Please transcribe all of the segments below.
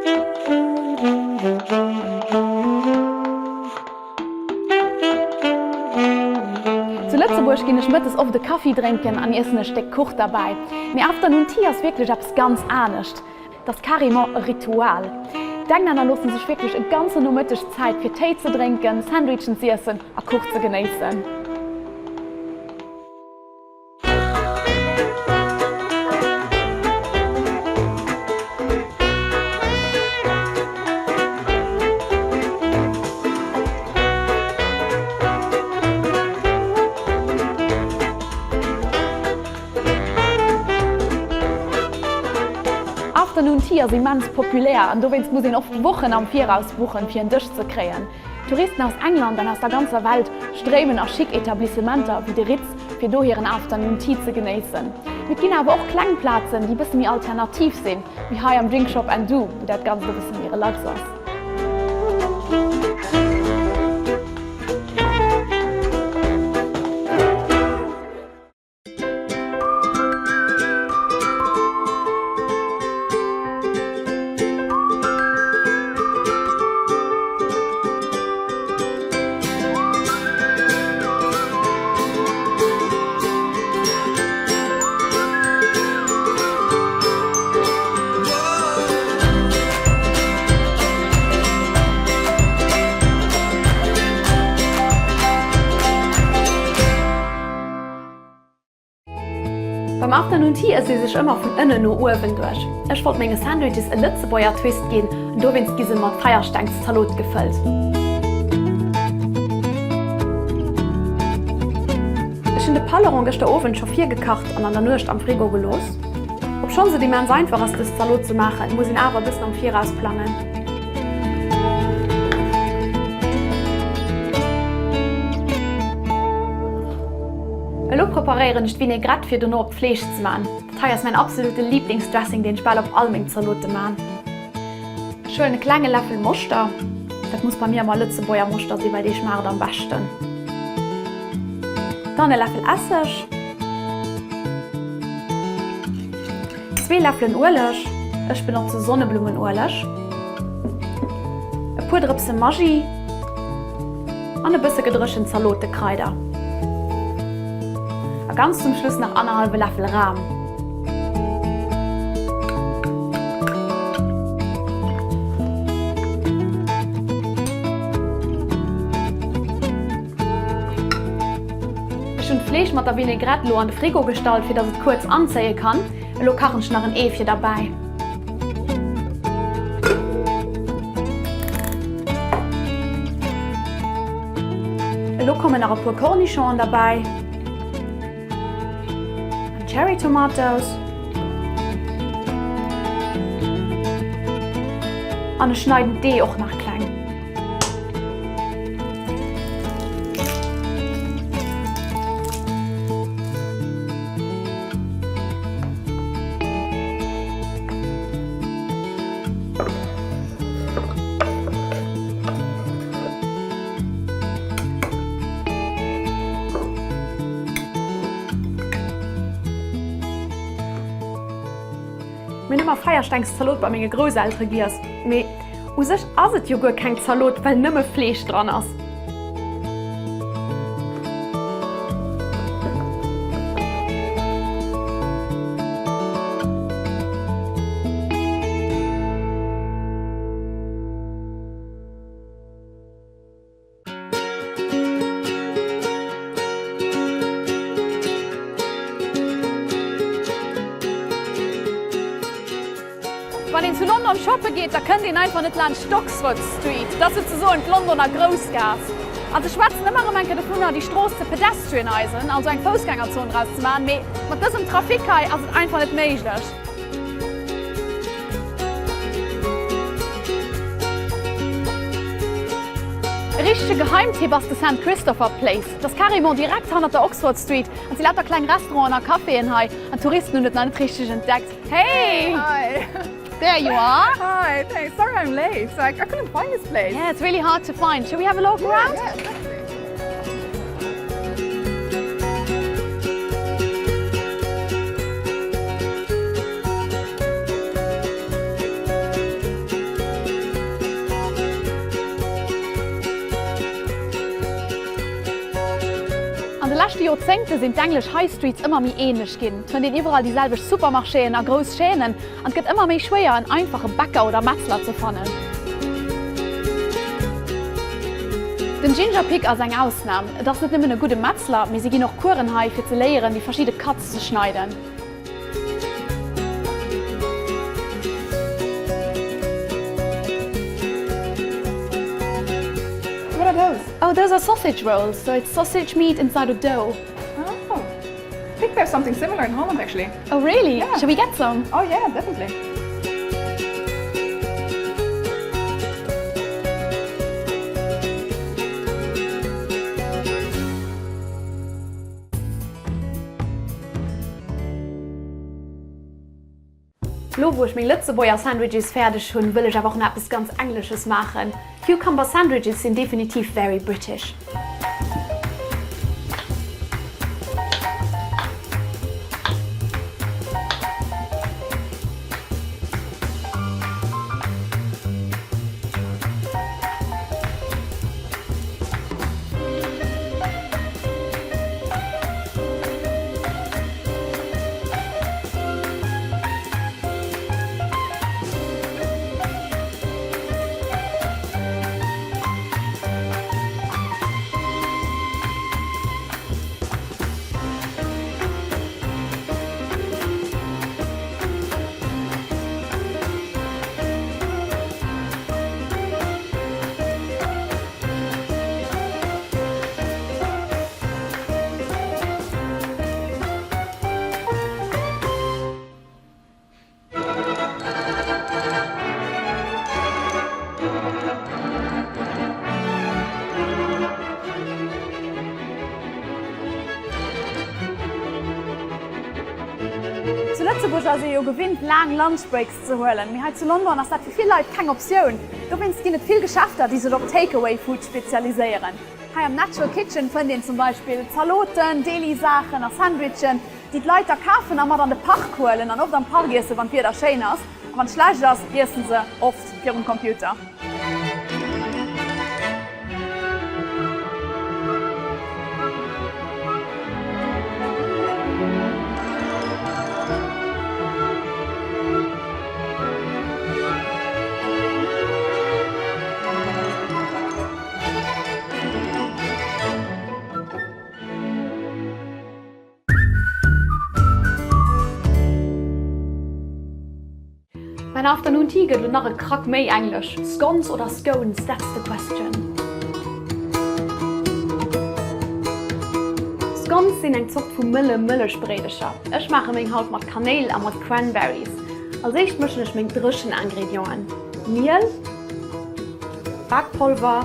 Zu Lëtzebuerg ginn ech mëttes oft e Kaffi drénken an iessen e Stéck Kuch derbäi. Mee Afternoon Tea ass wierklech eppes ganz anescht. Et ass carrément e Ritual. D'Englänner loosse sech wierklech e ganzen Nomëtteg Zäit fir Téi ze drénken, Sandwichen z'iessen a Kuch ze genéissen. Afternoon Tea ass immens populär an dowéinst muss een oft Wochen am Viraus buchen, fir en Dësch ze kréien. Touristen aus England an aus der ganzer Welt stréimen a chic Etablissementer wéi de Ritz, fir do hiren Afternoon Tea ze genéissen. Mee et ginn awer och kleng Plazen, déi bësse méi alternativ sinn, wéi hei am Drink Shop and Do, wou dat Ganzt e bësse méi relax ass. Beim Afternoon Tea ësst ee sech ëmmer vun ënnen no uewen duerch. Ech wollt menge Sandwiches e Lëtzebuerger Twist ginn an dowéinst gi se mat Feierstengszalot gefëllt. Ech hunn de Paleron gëschter Owend scho virgekacht an an der Nuecht am Frigo gelooss. Obschonns et immens einfach ass dës Zalot ze maachen, muss een awer e bëssen am Viraus plangen. Elo preparéieren ech d'Vinaigrette fir dono op d'Fleesch ze man. Dat hei ass mäin absolute Lieblingsdressing deen ech bal op all meng Zalote man. Ech huelen e klenge Läffel Moschter, dat muss bei mir emmer Lëtzebuerger Moschter sinn, well dee schmaacht am beschten. Dann e Läffel Esseg. Zwee Läffelen Ueleg, ech benotze Sonneblummenueleg, e puer Drëpse Maggi an e bësse gedréchent Zalotekraider. A ganz zum Schluss nach annerhallwe Läffel Ram. Ech hunn d'Fleesch mat der Vinaigrette elo an de Frigo gestallt fir dass et kuerz anzéie kann. Elo kachen ech nach en Ee fir derbäi. Elo kommen nach e puer Cornichonen derbäi an Cherry Tomatoes. An ech schneiden d'Ee och nach kleng. Mir hunn ëmmer Feierstengszalot bei menge Grousseltere giess, mee u sech ass et jo guer keng Zalot, well nëmme Fleesch dran ass. Wann een zu London shoppe geet, da kënnt een einfach net laanscht d'Oxford Street. Dat ass souzesoen d'Londoner Groussgaass. A se schwätzen ëmmer erëm eng Kéier dovunner, déi Strooss ze pedestrianisen, also eng Foussgängerzon draus ze maachen, mee mat dësem Trafic hei ass et einfach net méiglech. E richtege Geheimtipp ass de St. Christopher Place. Dat ass carrément direkt hannert der Oxford Street an et si lauter kleng Restauranten a Caféen hei an d'Touristen hunn et nach net richteg entdeckt. Hey! Hi! There you are! Hi, thanks. Sorry I'm late. Like, I couldn't find this place. Yeah, it's really hard to find. Shall we have a look around? Yeah, definitely. leschte Joerzéngte sinn d'englesch High Streets ëmmer méi änlech ginn. Et fënnt een iwwerall déi selwecht Supermarchéen a grouss Chaînen an et gëtt ëmmer méi schwéier en einfache Bäcker oder Metzler ze fannen. Den Ginger Pig ass eng Ausnam. Et ass net nëmmen e gudde Metzler, mee si ginn och Coursen hei fir ze léieren déi verschidde Cuts ze schneiden. What are those? Oh, those are sausage rolls. So it's sausage meat inside a dough. Oh. I think there's something similar in Holland actually. Oh really? Yeah. Shall we get some? Oh yeah, definitely. Lo wou ech meng Lëtzebuerger Sandwiches fäerdeg hunn, wëll ech awer och nach eppes ganz Englesches maachen. Cucumber Sandwiches sinn definitiv very British. Zu Lëtzebuerg ass ee jo gewinnt laang Lunch Breaks ze huelen, mee hei zu London ass dat fir vill Leit keng Optioun. Dowéinst ginn et vill Geschäfter, déi sech op Takeaway Food spezialiséieren. Hei am Natural Kitchen fënnt een zum Beispill Zaloten, Deli-Saachen a Sandwichen, déi d'Leit da kafen a mat an de Park huelen an oft am Park iessen, wann d'Wieder schéin ass. A wann et schlecht ass, iessen se oft virum Computer. Mäin Afternoon Tea gëtt lo nach e Krack méi englesch. Scones oder Scones, that's the question. Scones sinn eng Zort vu mëlle Mëllechbréidecher. Ech maache meng haut mat Kanéil a mat Cranberries. Als éischt mëschen ech meng dréchen Ingredienten, Miel, Bakpolver,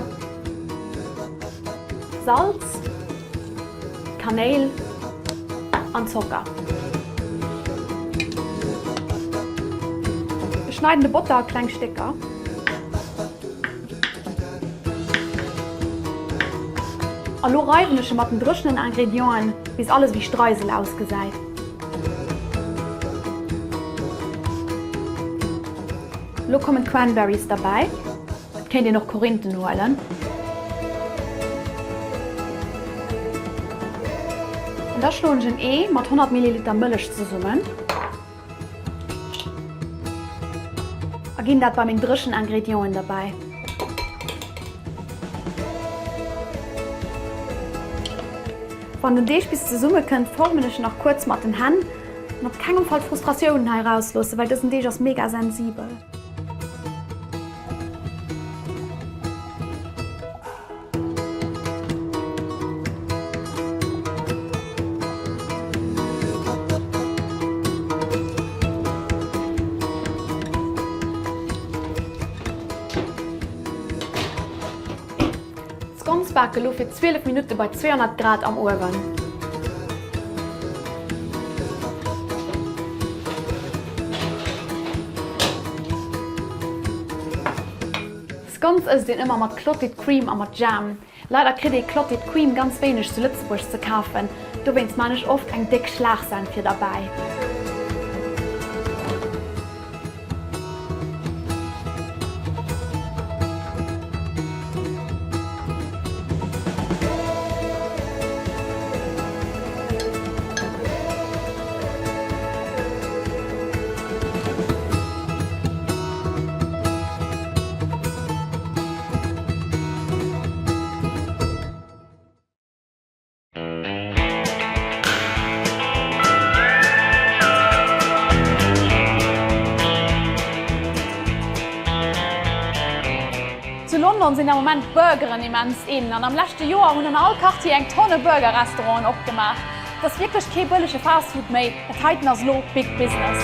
Salz, Kanéil an Zocker. Ech schneiden de Botter a kleng Stécker. A lo reiwen ech e mat den dréchenen Ingredienten, bis alles wéi Streisel ausgesäit. Lo kommen d'Cranberries derbäi. Et kéint een och Korinthen huelen. An da schloen ech en Ee mat 100 Milliliter Mëllech zesummen a ginn dat bei meng dréchen Ingredienten derbäi. Wann den Deeg bis zesumme kënnt, formen ech en nach kuerz mat den Hänn. An op kengem Fall d'Frustratiounen hei erausloossen, well dësen Deeg ass mega sensibel. D'Scones bake lo fir 12 Minutte bei 200 Grad am Uewen. Scones ësst een ëmmer mat Clotted Cream a mat Jam. Leider kritt ee Clotted Cream ganz wéineg zu Lëtzebuerg ze kafen, dowéinst maan ech oft eng déck Schlagsan fir derbäi. London sinn am Moment d'Burgeren immens in an am leschte Joer hunn an all Quartier eng Tonne Burger-Restauranten opgemaach. Et ass wierklech kee bëllege Fastfood méi, dat heiten ass elo Big Business.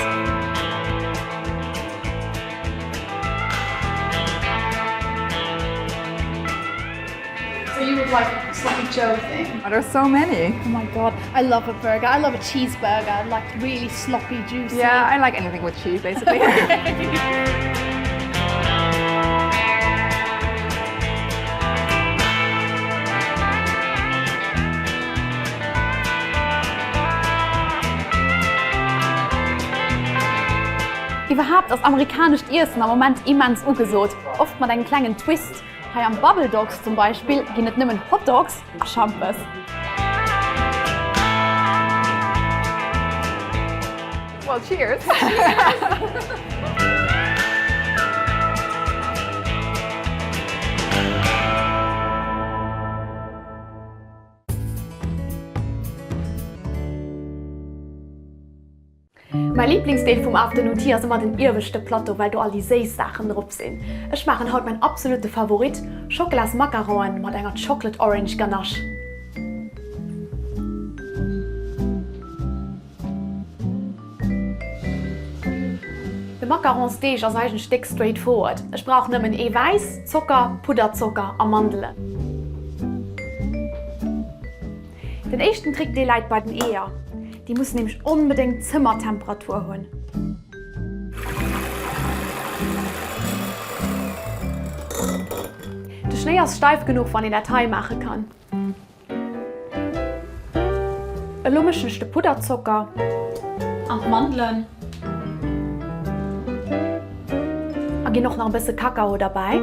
So you would like sloppy Joe thing? Oh, there's so many. Oh my god, I love a burger. I love a cheeseburger, like really sloppy, juicy. Yeah, I like anything with cheese basically. Iwwerhaapt ass amerikanescht Iessen am Moment immens ugesot, oft mat engem klengen Twist. Hei am Bubble Dogs zum Beispill ginn et nëmmen Hot Dogs a Schampes. Well, cheers! Mäi Liblingsdeel vum Afternoon Tea ass ëmmer den ieweschte Plateau, well do all déi séiss Saachen drop sinn. Ech maachen haut mäin absolute Favorit, Schockelas Macaronen mat enger Chocolate Orange Ganache. De Macaronsdeeg ass eigentlech déck straight forward. Ech brauch nëmmen Eewäiss, Zocker, Pudderzocker a Mandelen. Den éischten Trick dee läit bei den Eeër. Déi mussen nämlech onbedéngt Zëmmertemperatur hunn. De Schnéi ass steif genuch wann een dat hei maache kann. Elo mëschen ech de Pudderzocker an d'Mandelen a ginn och nach e bësse Kakao derbäi.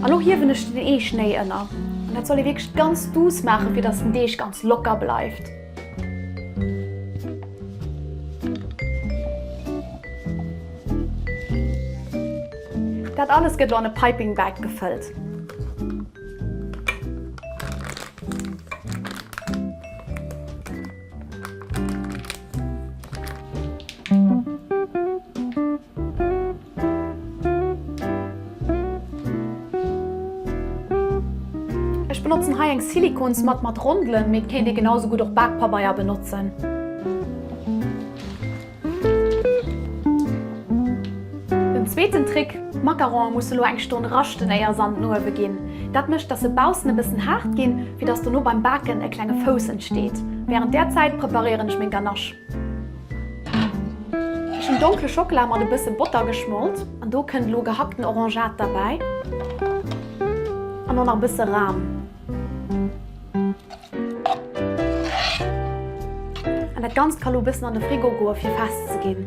A lo hiewen ech den Eeschnéi ënner. An dat soll ee wierklech ganz duuss maachen, fir dass den Deeg ganz locker bleift. Dat alles gëtt lo an e Piping Bag gefëllt. Ech benotzen hei eng Silikonsmatt mat Rondelen, mee et kéint ee genau sou gutt och Bakpabeier benotzen. Den zweeten Trick, D'Macaronen musse lo eng Stonn raschten éier se an den Uewe ginn. Dat mécht dass se baussen e bëssen haart ginn, fir dass dono beim Baken e klenge Fouss entsteet. Wärend där Zäit preparéieren ech meng Ganache. Ech hunn donkle Schockela mat e bësse Botter geschmolt an do kënnt elo gehackten Orangeat derbäi an och nach e bësse Ram. An dat Ganzt ka lo e bëssen an de Frigo goe fir fest ze ginn.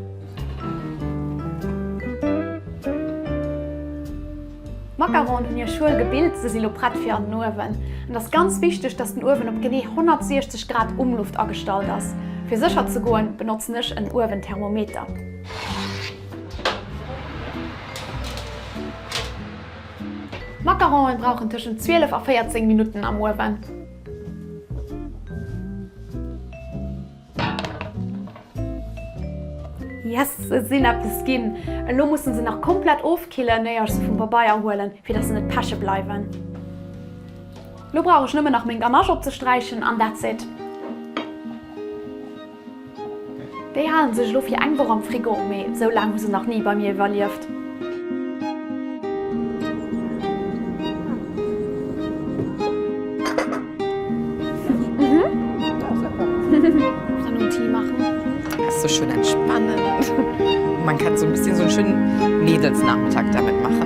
D'Macaronen hunn hir Schuel gebilt, se si lo prett fir an den Uewen. Et ass ganz wichteg, dass den Uewen op genee 160 Grad Umluft agestallt ass. Fir sécher ze goen, benotzen ech en Uewenthermometer. D'Macaronen brauchen tëschent 12 a 14 Minutten am Uewen. Yes, se sinn eppes ginn! Elo mussen se nach komplett ofkillen, éier ech se vum Pabeier huelen, fir dass se net peche bleiwen. Lo brauch ech nëmmen nach meng Ganache opzesträichen an that's it! Déi halen sech elo fir eng Woch am Frigo, mee sou laang hu se nach ni bei mir iwwerlieft. Das ist so schön entspannend. Man kann so ein bisschen so einen schönen Mädelsnachmittag damit machen.